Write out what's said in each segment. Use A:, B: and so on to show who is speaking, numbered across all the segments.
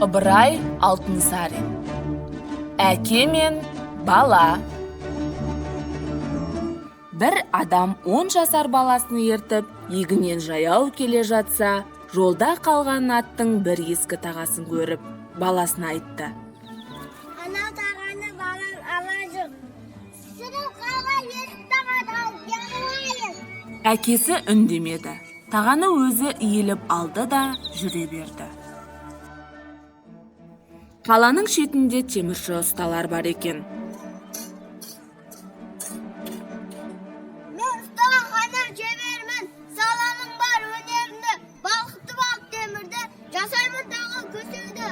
A: Ыбырай Алтынсарин. Әке мен бала. Бір адам 10 жасар баласын ертіп, егіннен жаяу келе жатса, жолда қалған аттың бір ескі тағасын көріп, баласына айтты.
B: Ана тағаны балам ала жүр. Сұрып қалған ескі тағаны алып келіп.
A: Әкесі үндемеді. Тағаны өзі иіліп алды да жүре берді. Қаланың шетінде темірші ұсталар бар екен.
B: Мен ұстахана шебермін, саламын бар өнерімді, балқытып алып темірді, жасаймын тағы көсеуді.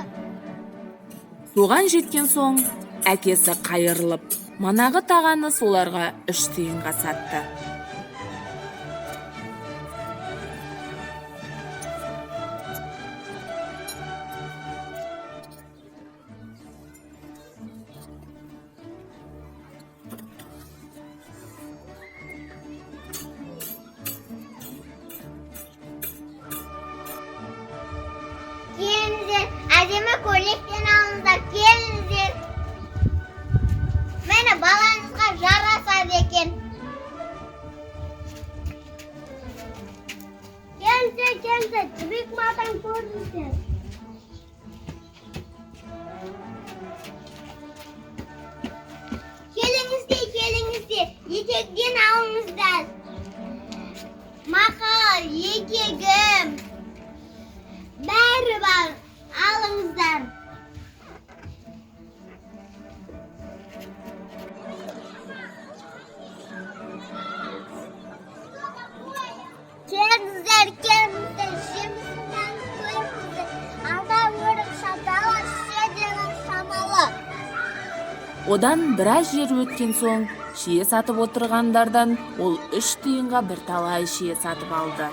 A: Соған жеткен соң, әкесі қайырылып, манағы тағаны соларға 3 тиынға сатты.
B: Келіңіздер, әдемі көйлектен алыңыздар, келіңіздер. Міне балаңызға жарасады екен. Келіңіздер, келіңіздер, жібек матан көріңіздер. Келіңіздер, келіңіздер, етектен алыңыздар. Мақал, етегім. Бәрі бар, алыңыздар. Келіңіздер, келіңіздер, жемісін көріңіздер. Алда өрік шаталы, шедері шамалы.
A: Одан біраз жер өткен соң, шие сатып отырғандардан ол 3 тиынға бірталай шие сатып алды.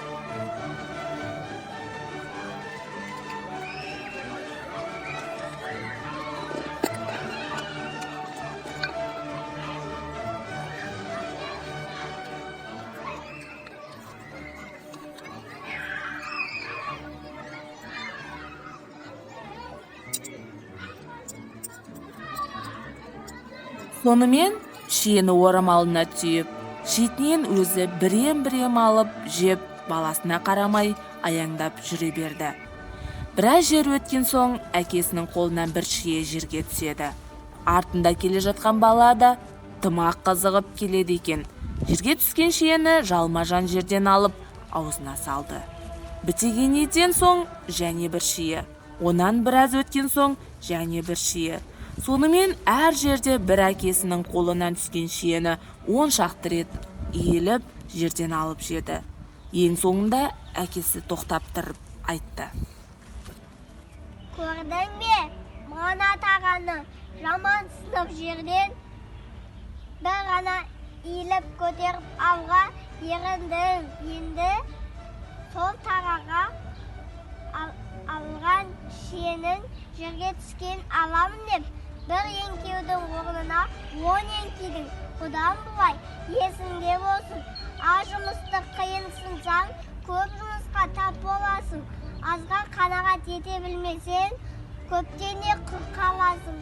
A: Сонымен шиені орамалына түйіп, шетінен өзі бірем-бірем алып жеп, баласына қарамай аяңдап жүре берді. Біраз жер өткен соң әкесінің қолынан бір шие жерге түседі. Артында келе жатқан бала да тымақ қызығып келеді екен. Жерге түскен шиені жалма-жан жерден алып аузына салды. Бітегенеден соң және бір шие, онан біраз өткен соң және бір шие. Сонымен әр жерде бір әкесінің қолынан түскен шиені 10 шақты рет иіліп жерден алып жеді. Ең соңында әкесі тоқтап тұрып айтты.
B: Көрдің бе, мына тағаны жаман сынып жерден бір ғана иіліп көтеріп алға еріндің. Енді сол тағаға алған шиенің жерге түскен аламын деп бір еңкеудің орнына 10 еңкейдің. Бұдан былай есіңде болсын. Аз жұмысты қиынсынсаң, көп жұмысқа тап боласың. Азға қанағат ете білмесең, көптен де құр қаласың.